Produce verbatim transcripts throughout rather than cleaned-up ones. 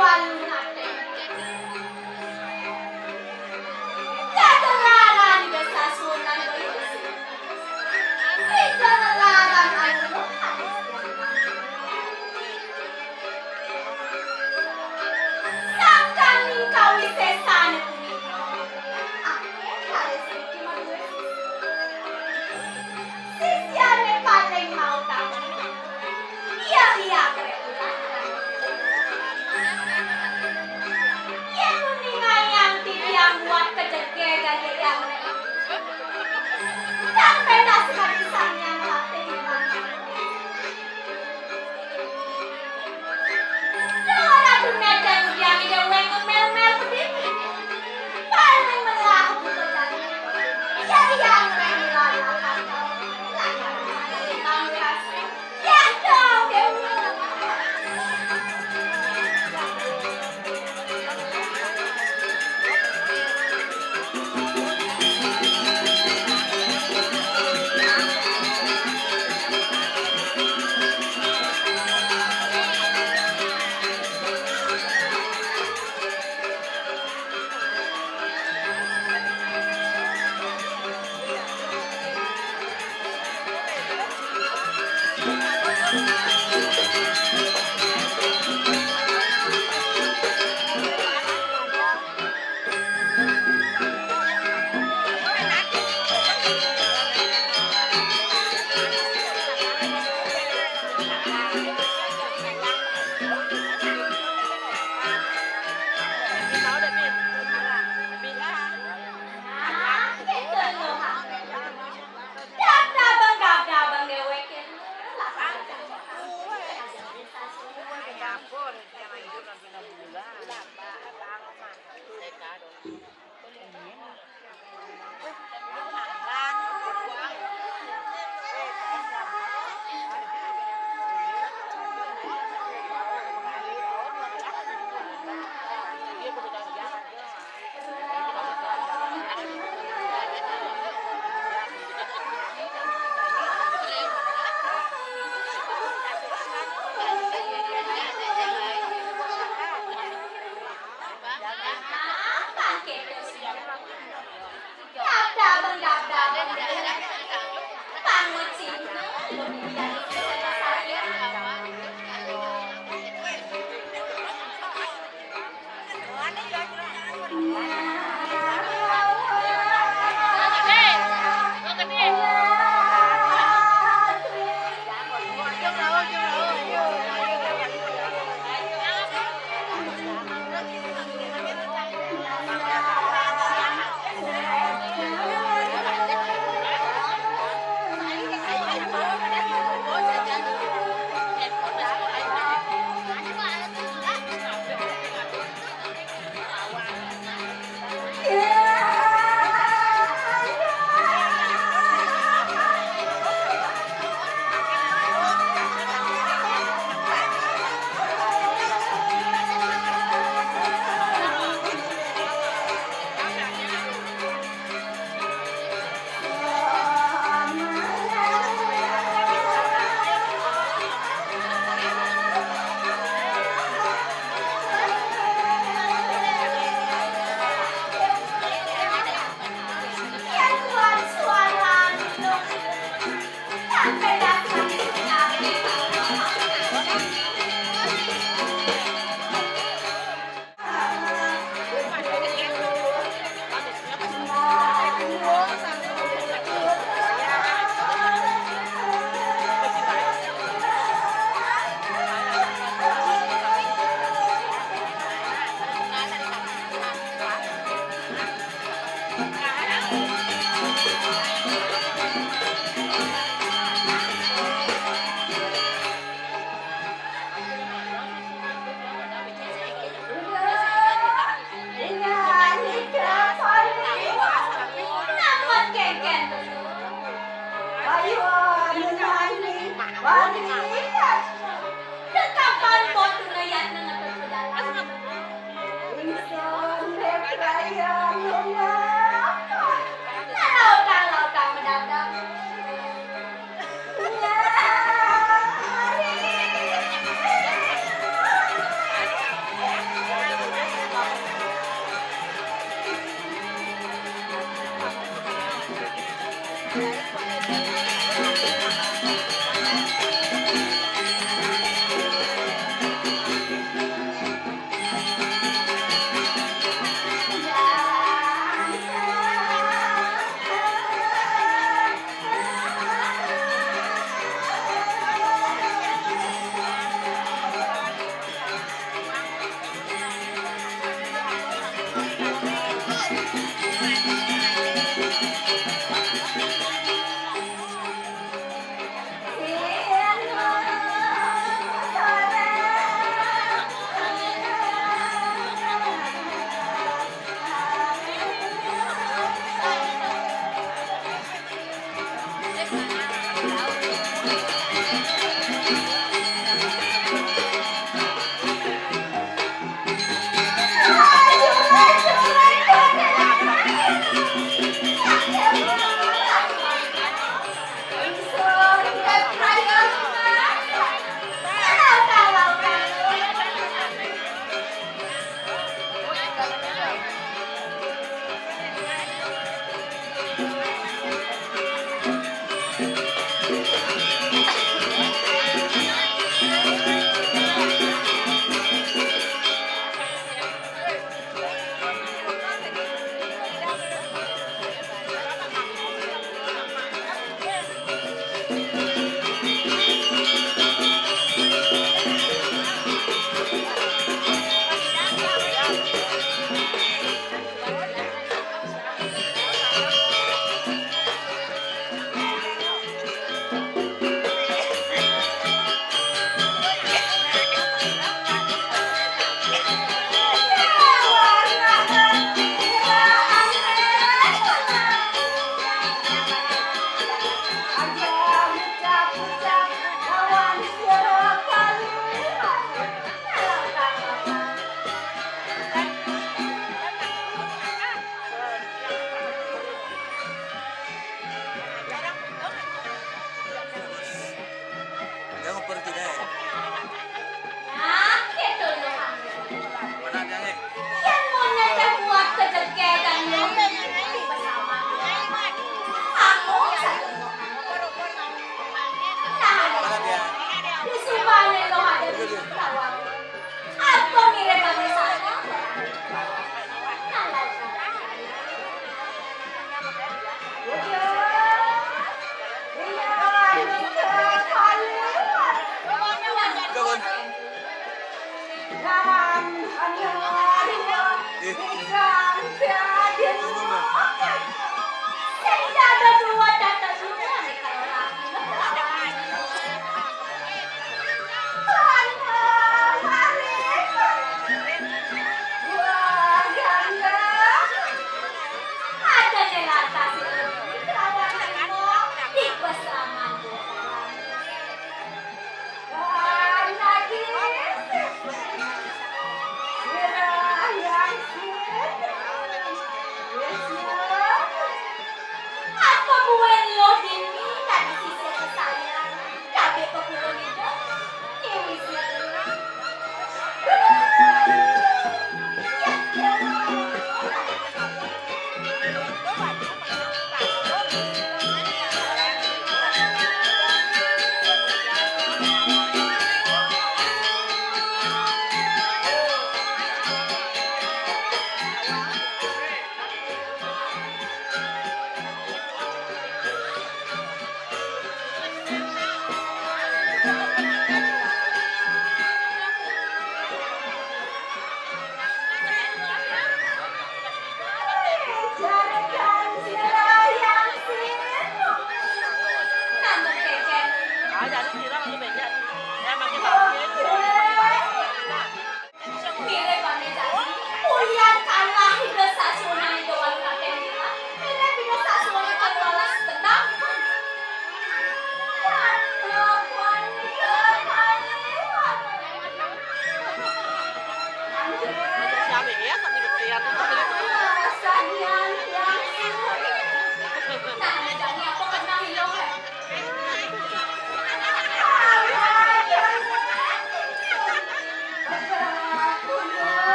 Walunate. Kagelaran Ida Sasuhunan Ida Yusuf. Ida ngelaran anu Yohanes. Sangkaning kawisesane punika, akéh kalih siki madué sisya. Sisiané paling mautama, iya-iya Teuku Lanang. Yén nguningayang titiang buat kejegég gagégan, tan péndah sakadi Sang Hyang Patih Iwang. Duh, Ratu Néténg, udiang déwék ngemel-mel pedih. Paling melah buka daging. Ya, yang rembulan akan kau. Layan mati banggas. Ya, dong, Déwi.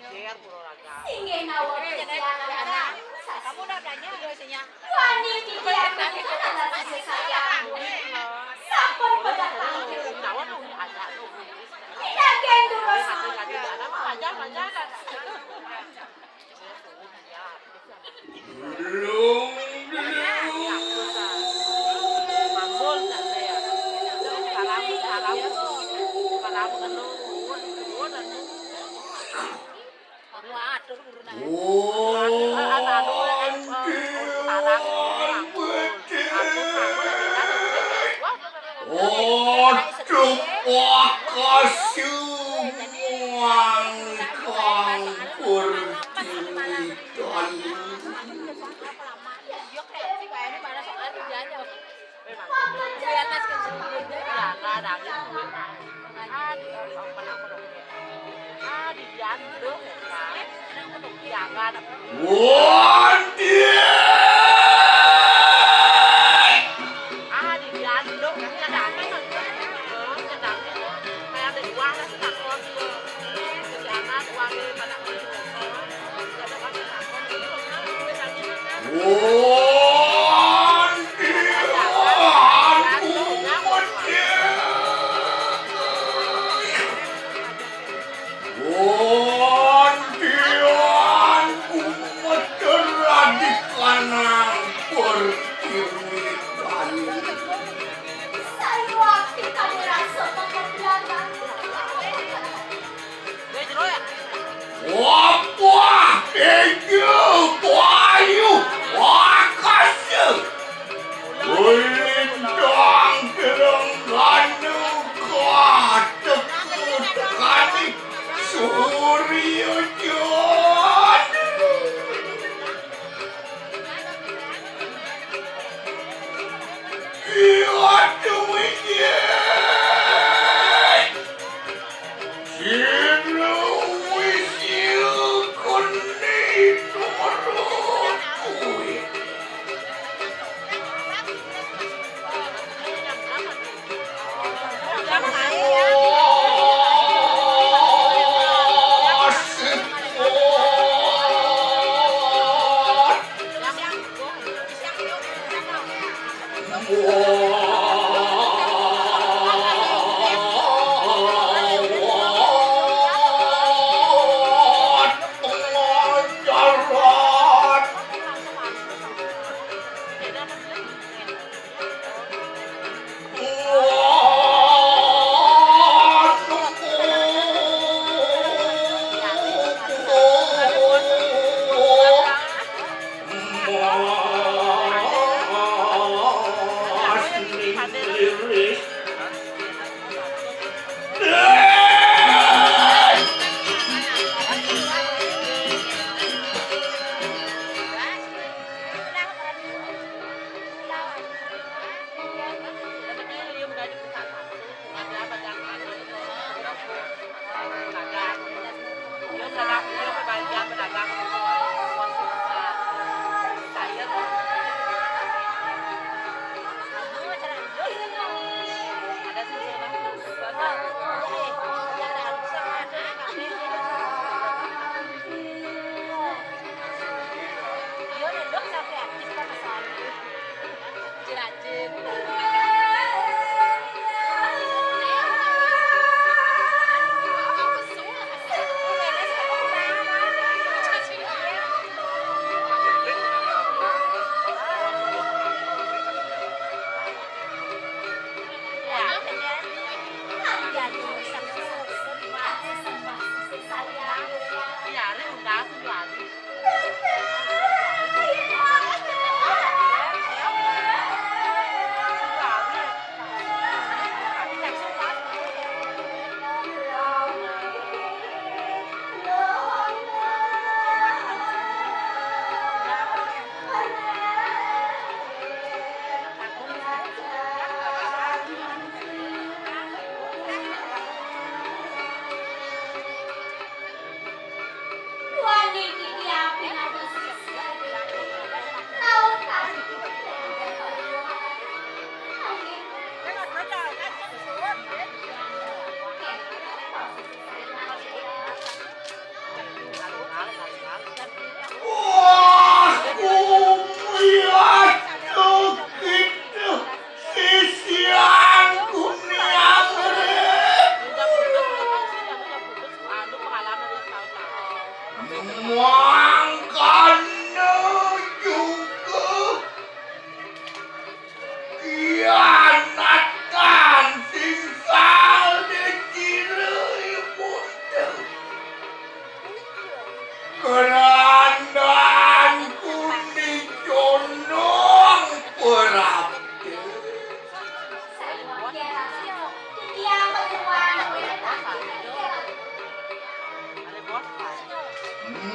Singgih nawon titiang anak. Kamu udah belanja? Wani titiang adalah kasih sayang. Sampun pedah tangkil. Tidak gen durus. Aduh, pakasih muang kang pertiwi.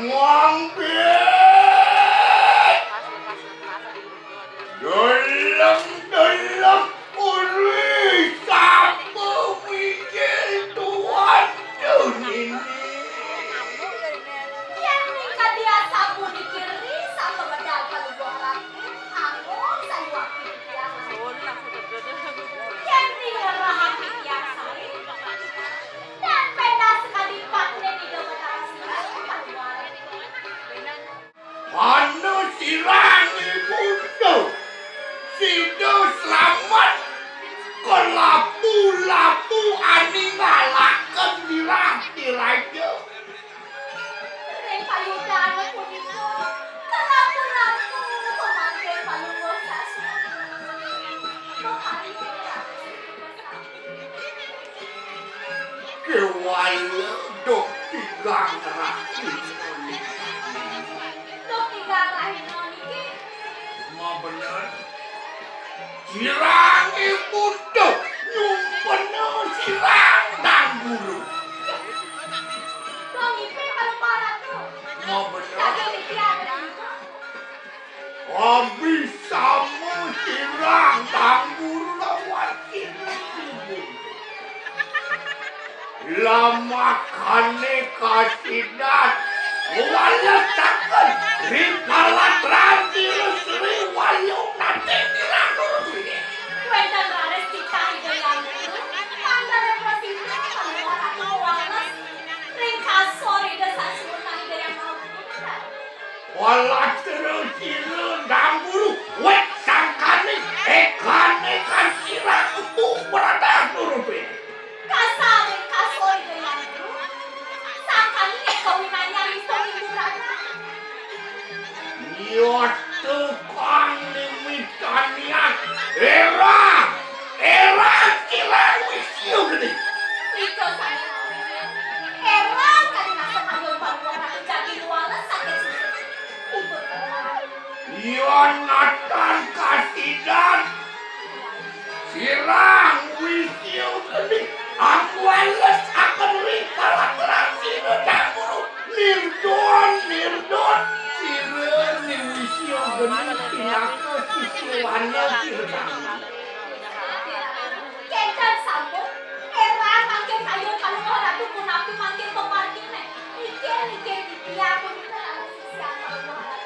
Ngambek. Deleng-deleng uri sapa mijil tuan tu nini. Yang nika dia sapu dikiri sapa medal kalu borak. Anggur sayuak yang ning rahat yang sai. Dan pendas kadipat ne nika batara sira kaluar. Ana sirang ibunda, sida slamet kelapu-lapu aninggalaken sirah diraja. Ring payudara punika, kelapu-lapu pamangkin palungguh sastra. Mahaya. Kéwala duk tigang rahina niki. Duk tigang rahina niki? Mabener. Sirang ibunda nyumpena sirang Dang Guru. Dong ipe pada paratu. Mabener. Daging niki ada di muka. Abisama sirang Dang Guru lawan sirang. Lamakane kasidan ngwaletaken ri palatran sira Sri Wayu Nati Tirang Guru. Wénten raris titah Ida Hyang Guru, mangda prasida panuwun ratu wales ring kasor Ida Sasuhunan Ida Hyang Maha Guru. Walatra sira Dang Guru, wit sangkani, ékan-ékan sirah kutu beradah nurupi. Kasar ring kasor Ida Hyang Guru, sangkani éka winanyan ipun Hindu Brana. Iya tukang nimitanian, éra, éra sirah wisia geni. Nika sané mawinan. Éra kadi rasa kayun panuwun ratu jagi nuwales saking sisip. Ipun Yonatan kasidan sirang wisia geni, angwales akan ri palatran sira Dang Guru. Nirdon, nirdon, sira niwisia geni pinaka sisya wana sira Dang Guru. Kénten sampun, éra mangkin kayun panuwun ratu punapi mangkin pemarginé. Niki, niki, niki, ya punika raos sisian panuwun ratu.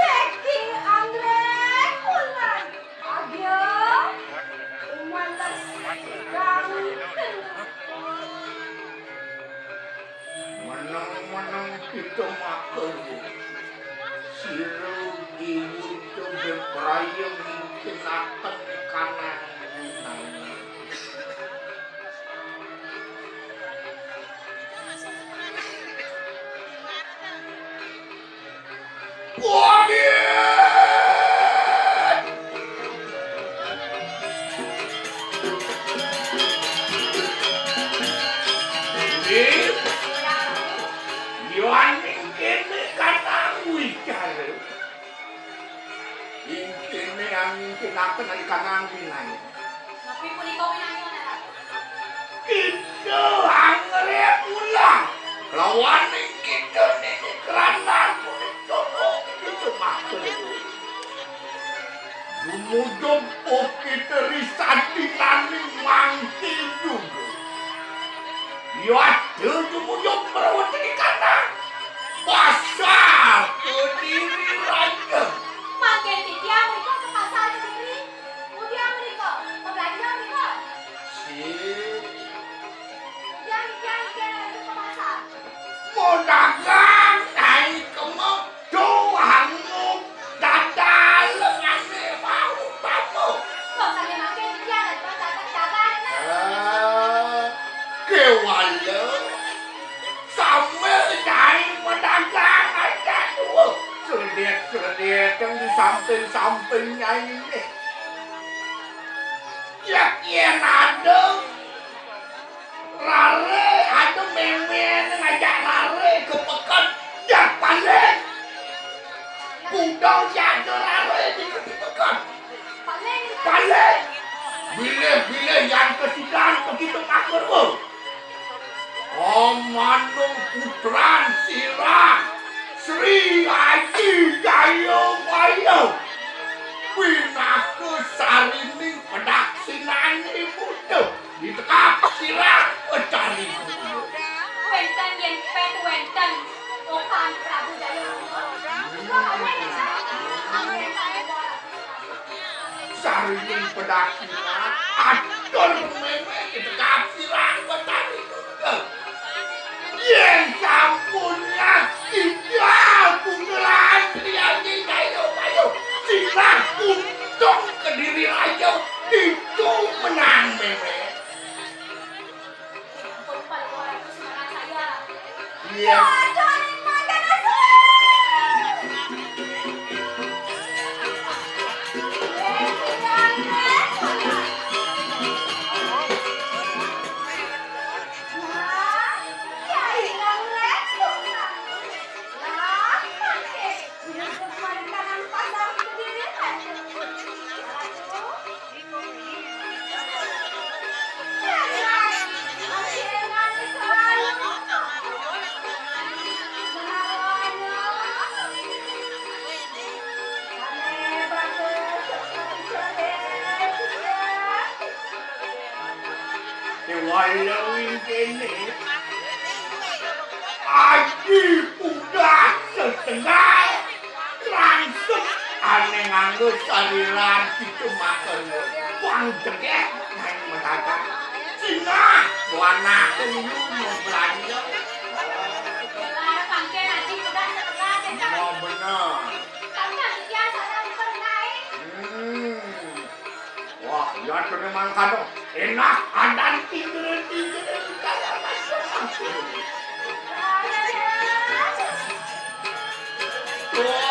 Yéking anggrek ulan agya umales kang tenang. Meneng-meneng kita makan. Sira diwutu bebrayeng mungkinaken kanang winangan. Wah, nggih. Yaning kéné kanang wicara. Ing kéné angin kinaken ari kanang winangan. Napi punika winangan, Ratu? Kita anggrek ulang. Lawaning kita nini kerandang kuning tunggu kita makan. Dumudup kita ri sandinganing mangkin juga. Yata dumudup merawat di kandang. Pasar Kediri Raja. Mangkin titiang mrika ka pasar Kediri. Ngudiang mrika? Mabelanja mrika? Sip. Tiang, tiang, tiang, tiang, ka pasar. Mau dagang, naik kema, doang, dadal, ngane, mau, tamu. Kok sambil makan, tiang, ada dagang, dagang, nah. Ah, kewala. Sambil nyai madagang aja dulu. Sudah Samping-samping nyainé. Yén, yén ada raré, ada méméné ngajak raré ka peken, jak paling. Budal jak ada raré di peken. Paling. Bilih-bilih yan kasidan ka kita makur. Amanung putran sira Sri Aji Jaya Maya, pinaka sarining padaksinané buta, ditekap sira pacari. Wénten yén pét wénten, okan Prabu Jaya Maya. Wénten. Sarining padaksina, atur mémé kita kapsiran Betari Durga. Yén sampun nyakital punggelan Triaji Jaya Bayu, sinah untung kediri raja, ditu menang mémé. Iya. Déwa lewing kéné. Aji Buddha setengah. Langsung ané nganggo sariran kita makan. Buang jegek, main mendadak. Sinah, buana keliu mau belanja. Gelar pangkén Aji Buddha setengah, Déwa. Mau bener. Karena dia sadar pernah. Hmm. Wah, ya tenan mangkana. Enak adan tigere-tigere di dalam masuk-masuk. Tuh,